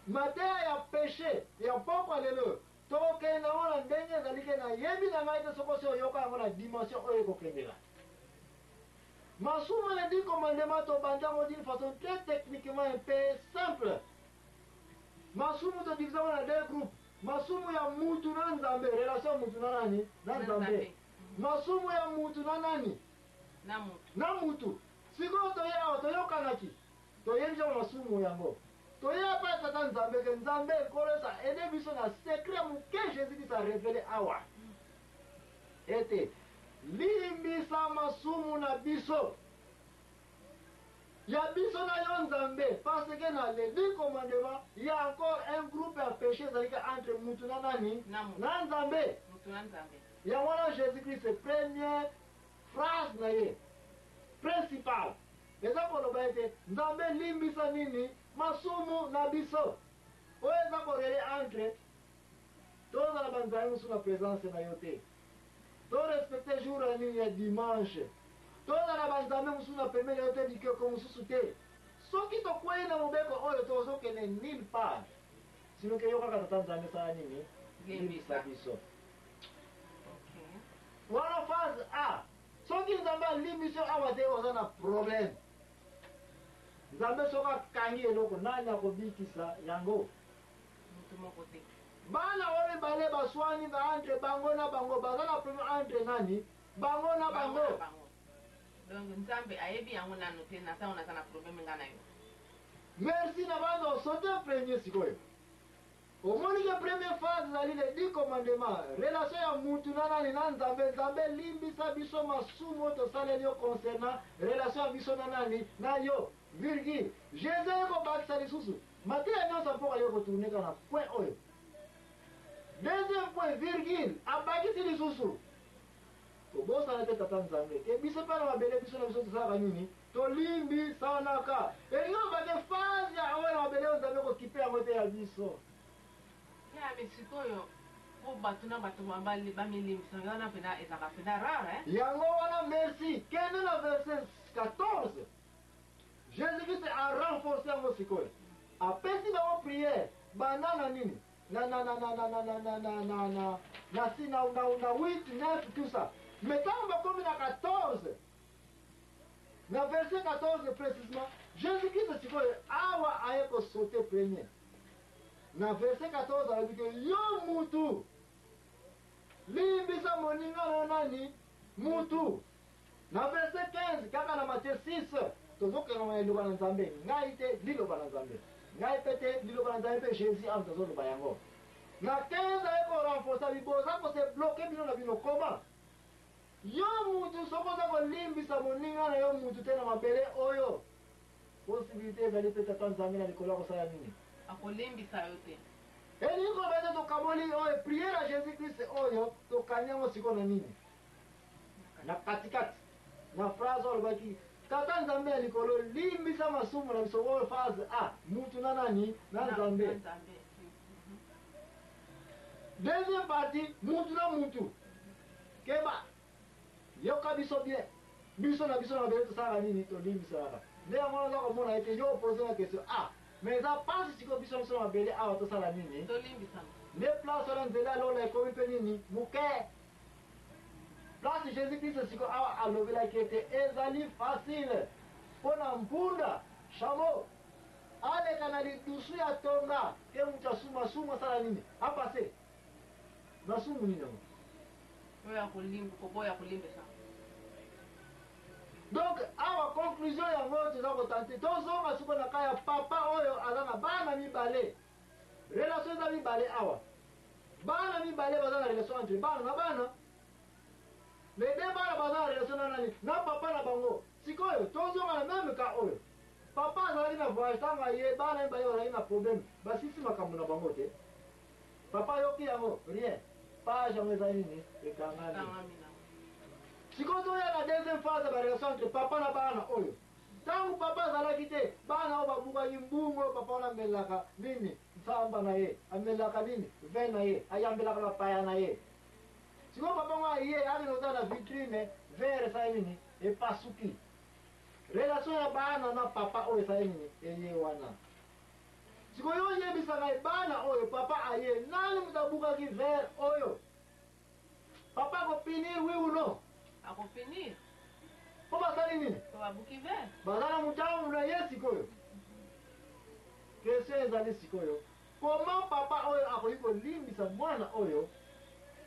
Mateya ya peche ya pokwa lelo tokokende na yango na ndenge ezali ke nayebi na ngai te soki osi oyoka yango na dimension oyo ekokendela. Masumu les 10 commandements tobandi yango d'une façon très techniquement un peu simple. Masumu to divise yango na deux groupes. Masumu ya mutu na Nzambe, relation ya mutu na nani? Na Nzambe. Masumu ya mutu na nani? Na mutu. Na mutu. Sikoyo toye awa toyokanaki. Toyebi yango masumu yango. Toye epai ya Tata Nzambe ke Nzambe Nkolo Yesu a aider biso na secret moke Jesus Christ a reveler awa ete limbisa masumu na biso ya biso na yo Nzambe parce que na les 10 commandements il y a encore un groupe ya peche ezali ka entre mutu na nani? Na Nzambe. Yango wana Jesus Christ premier phrase na ye principal eza koloba ete Nzambe limbisa nini? Masumu na biso. Oyo eza ko relie entre tozala ba nzambe mosusu na presence na yo te. To respecter jour ya nini? Ya dimanche. Tozala ba nzambe mosusu na pembeni na yo te, bikeko mosusu te. Soki tokweyi na mobeko oyo tozo kende nulle part. Sinon ke yo kaka tata Nzambe sala nini? Limbisa biso. Wana phase A. Soki Nzambe alimbisi yo awa te oza na problème. Nzambe soki akangi eloko nani akobikisa yango? Mutu moko te. Bana oyo mibale baswani ba entre bango na bango baza na problème entre nani? Bango na Bango na bango. bango. Donc Nzambe ayebi yango nanu te na tango naza na problème nga na yo. Merci na banza o sauter premier sikoyo. Omoni ke premier phase ezali les 10 commandements, relation ya mutu na nani? Na Nzambe, Nzambe limbisa biso masumu oyo tosaleli yo concernant relation ya biso na nani? Na yo, virgule. Jesus aye kobakisa lisusu, mateya nionso ya mpoka yo eko tourner kaka na point oyo. Deuxième point, virgule, abakisi lisusu, Kobosana te Tata Nzambe ke biso pe na mabele biso na biso tosalaka nini? Tolimbisanaka. Elingi koloba te phase ya oyo na mabele oyo Nzambe kokipe yango te ya biso. Ya mais sikoyo po batu na batu bamilimbisaka wana pena ezalaka pena rare hein. Yango wana merci kende na verset 14 Jesus Christ a renforcer yango sikoyo apesi bango prière banda na nini? Na na na na na na na na na na na na si na na na 8 9 tout ça mais tango bakomi na 14 na verset 14 précisément Jésus Christ sikoyo awa aye ko sauter premier na verset 14 alobi ke yo mutu limbisa moninga na yo nani mutu Na verset 15, kaka na Matthieu 6, tozokangama na liloba na Nzambe, ngai te, liloba na Nzambe. Ngai pe te, liloba na Nzambe pe Jesus awa tozoloba yango. Na 15 aye ko renforcer alobi boza ko se bloquer bino na bino comment? Yo mutu soki oza kolimbisa moninga na yo mutu te na mabele oyo, possibilite ezali pe Tata Nzambe na likolo akosala nini? Akolimbisa yo te. Elingi koloba ete tokaboli oyo prière ya Jesus Christ oyo tokangi yango sikoyo na nini? Na katikati na phrase oyo alobaki, Tata Nzambe ya likolo, limbisa masumu na biso, oyo phase A, mutu na nani? Na Nzambe. Deuxième partie, mutu na mutu. Keba, yoka biso bien. Biso na biso na mabele tosalaka nini? Tolimbisanaka. Nde yango wana oza komona ete yo oposer nga question, ah, mais eza pasi sikoyo biso na biso na mabele awa tosala nini? Tolimbisana. Nde place wana nzela ya lola ekomi pe nini? Moke. Place Jesus Christ sikoyo awa alobelaki ete ezali facile mpo na mpunda, chameau, aleka na lidusu ya tonga ke mutu asu masumu asala nini? A passer. Masumu nini yango? Oyo ya kolimb koboya kolimbisa. Donc awa conclusion yango oyo toza ko tenter tozonga sikoyo na cas ya papa oyo aza na bana mibale. Relation eza mibale awa. Bana mibale baza na relation entre bana na bana. Les deux bana baza na relation na nani? Na papa na bango. Sikoyo tozonga na meme cas oyo. Papa azalaki na voyage tango aye bana mibale bazalaki na problème basilisi makambo na bango te. Papa ayoki yango rien. Page yango eza nini? Ekangami. Sikoyo toya na deuxième phase ya ba relation entre papa na bana oyo. Tangu papa azalaki te, bana oyo babukaki mbungu oyo papa wana amelaka nini? Nsamba na ye, amelaka nini? Vin na ye, ayambelaka bapaya na ye. Sikoyo papa yango aye, akende kotala na vitrine, verre esali nini? Epasuki. Relation ya bana na papa oyo esali nini? Eye wana. Sikoyo oyebisa ngai bana oyo papa aye nani moto abukaki verre oyo? Papa akopunir, oui ou non? Akopunir. Mpo basali nini? Po babuki verre. Baza na motambu na ye. Sikoyo question ezali sikoyo, comment papa oyo akoki kolimbisa mwana oyo?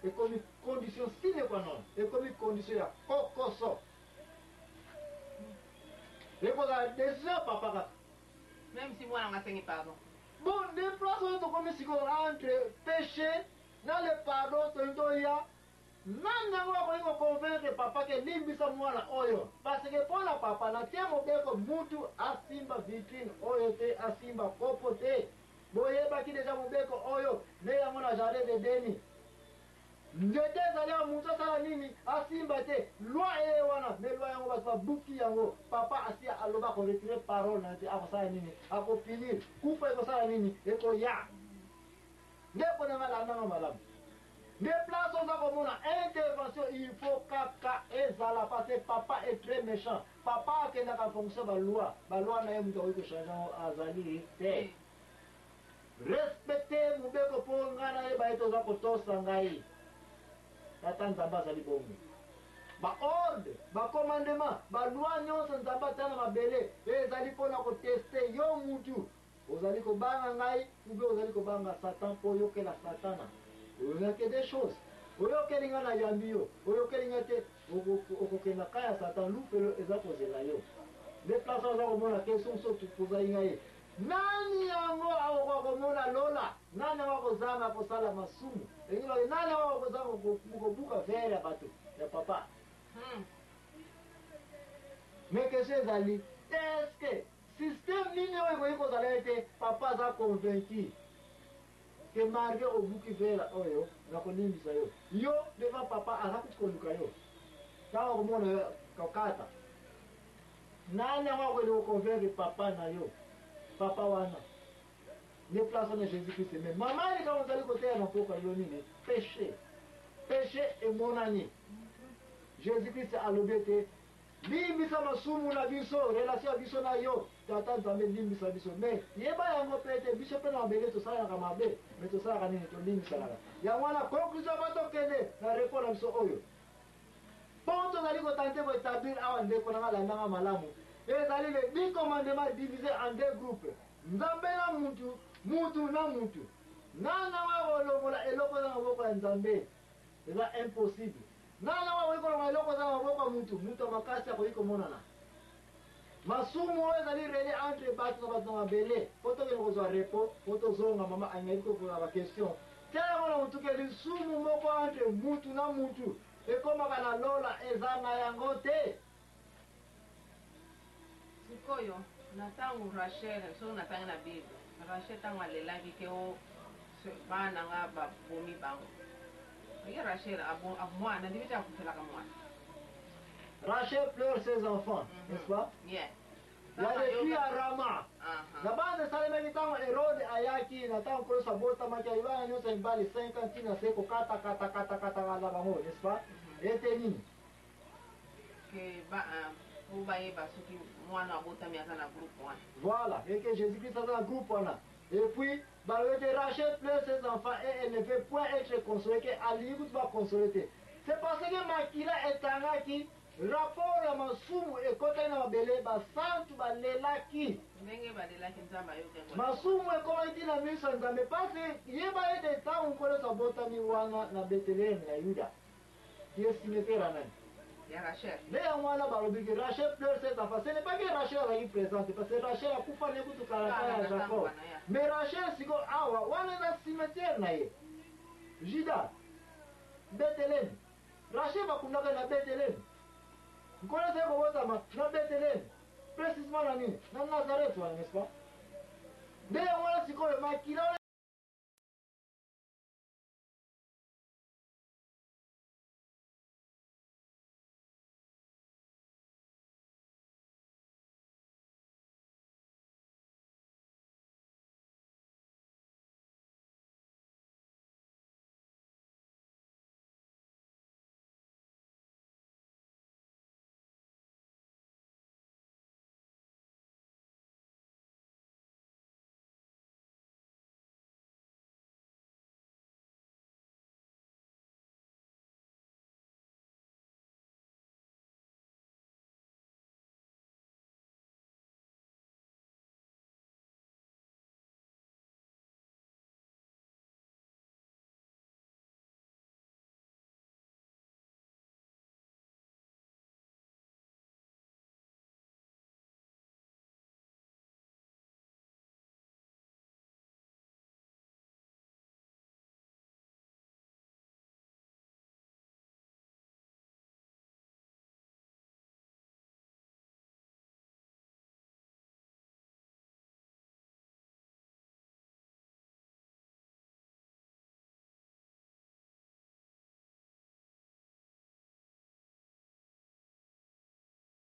Ekomi condition sine qua non, ekomi condition ya kokoso, ekozala décision ya papa kaka. Même si mwana ngo asengi pardon. Bon, nde place oyo tokomi sikoyo entre péché na le pardon. Tolingi toya nani yango akoki koconvaincre papa ke limbisa mwana oyo? Parce que mpo na papa natie mobeko, mutu asimba vitrine oyo te, asimba kopo te. Boyebaki deja mobeko oyo nde yango na jardin d'Edeni. Nzete ezali ya mutu asala nini? Asimba te. Loi eye wana, mais loi yango bato babuki yango. Papa asi aloba akoretirer parole na ye te. Akosala nini? Akopunir. Kufa ekosala nini? Ekoya. Ndeko na nga, landanga malamu. Nde place oza komona intervention, il faut kaka ezala, parce que papa est très méchant. Papa akendaka en fonction baloi, baloi na ye. Moto akoki kochanger yango azali te. Respecte mobeko mpo ngai nayeba ete oza kotosa ngai. Tata Nzambe azali bongo. Baordre, bacommandement, baloi nyonso Nzambe atia na mabele ezali mpona kotester yo mutu. Ozali kobanga ngai ube ozali kobanga Satan? Mpo oyokela Satana, oyokaki des choses. Oyokeli ngai, nayambi yo. Oyokeli ngai te, okokenda ka ya Satan, lufelo eza kozela yo. Nde place oza komona question mosusu tozali ngai: nani yango akokoka komona lola? Nani yango akozanga kosala masumu? Elingi bake nani yango akozanga kobuka verre ya bato ya papa? Mais question ezali: est-ce système nini oyo ekoki kozala ete papa aza convaincu ke malgré obuki verre oyo, nakolimbisa yo? Yo devant papa aza kuti koluka yo, ntango akomona kokata, nani yango akoki koconvaincre papa na yo? Papa wana nde place wana Jésus Christ. Mais mama, likambo ozali koteya na mpoka yo nini? Péché, péché emonani. Jésus Christ alobi ete limbisa masumu na biso, relation ya biso na yo Tata Nzambe, limbisa biso. Mais yeba yango mpe ete biso mpe na mabele tosalaka mabe, mais tosalaka nini? Tolimbisanaka. Yango wana conclusion ba tokende na repos na biso oyo mpo tozali kotenter koétablir awa. Ndeko na nga, landanga malamu. Ezali le 10 commandement divisé en deux groupes: Nzambe na mutu, mutu na mutu. Nana oyo kolongola eloko eza na maboko ya Nzambe? Eza impossible. Nana oyo akoki kolongola eloko eza na maboko ya mutu? Mutu ya makasi akoki komonana. Masumu oyo ezali relié entre bato na bato na mabele. Mpo tokende kozwa repos, mpo tozonga, mama angayi kokola baquestion. Tia yango na motuke. Lisumu moko entre mutu na mutu ekomaka na lola eza na yango te. Sikoyo na ntango Rachel, soki natangi na Bible, Rachel ntango alelaki ke o bana nga babomi bango, oye Rachel mwana ndimi te akufelaka mwana. Rachel pleure ses enfants, n'est-ce pas? Yeah. Il y a des cris à Rama. Na bana esalemaki ntango Herode ayaki na ntango Nkolo abotamaki, ayi bana nyonso ya mibali 5 ans ntina se kokata kata kata kata kata bango, n'est-ce pas? Ete nini? Ke ba po bayeba soki mwana abotami aza na groupe wana. Voilà, et que Jésus-Christ aza na groupe wana. Et puis balobi ete Rachel pleure ses enfants et elle ne veut point être consolée, ke alingi kutu baconsoler te. C'est parce que makila etangaki, rapport ya masumu ekotaki na mabele, basantu balelaki. Ndenge balelaki, Nzambe ayoki yango. Masumu ekomaki ntina miso ya Nzambe. Pasi yeba ete ntango Nkolo Yesu abotami wana na Betelehem na Yuda, ye cimetière ya nani? Ya Rachel. Nde yango wana balobi ke Rachel pleure ses enfants. Ce n'est pas que Rachel azalaki présente, parce que Rachel akufa ne kutu kalaka ya Jacob. Mais Rachel siko awa wana eza cimetière na ye, Juda, Betelehem. Rachel bakundaka na Betelehem. Nkolo ezali kobotama na Betelehem, précisement na nini? Na Nazareth wana, n'est-ce pas? Nde yango wana sikoyo makila wana.